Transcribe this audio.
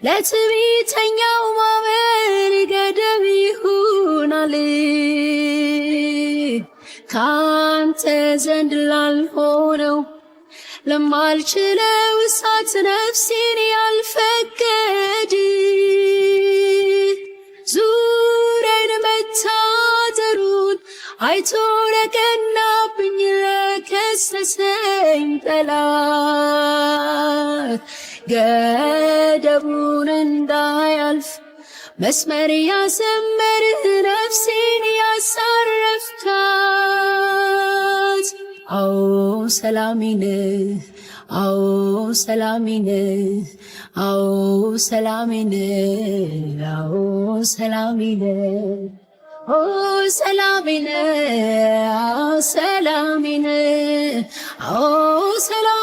ለትዕቢተኛው ማዕበል ገደብ ይሆናል። ካንተ ዘንድ ላልሆነው ለማልችለው እሳት ነፍሴን ያልፈቀድ ዙሪያን መታጠሩን አይቶ ለቀናብኝ ለከሰሰኝ ጠላት ገደቡን እንዳያልፍ መስመር ያሰመርህ ነፍሴን ያሳረፍካት። አዎ ሰላሜ ነህ፣ አዎ ሰላሜ ነህ፣ አዎ ሰላሜ ነህ፣ አዎ ሰላሜ ነህ፣ ኦ ሰላሜ ነህ፣ አዎ ሰላሜ ነህ፣ አዎ ሰላሜ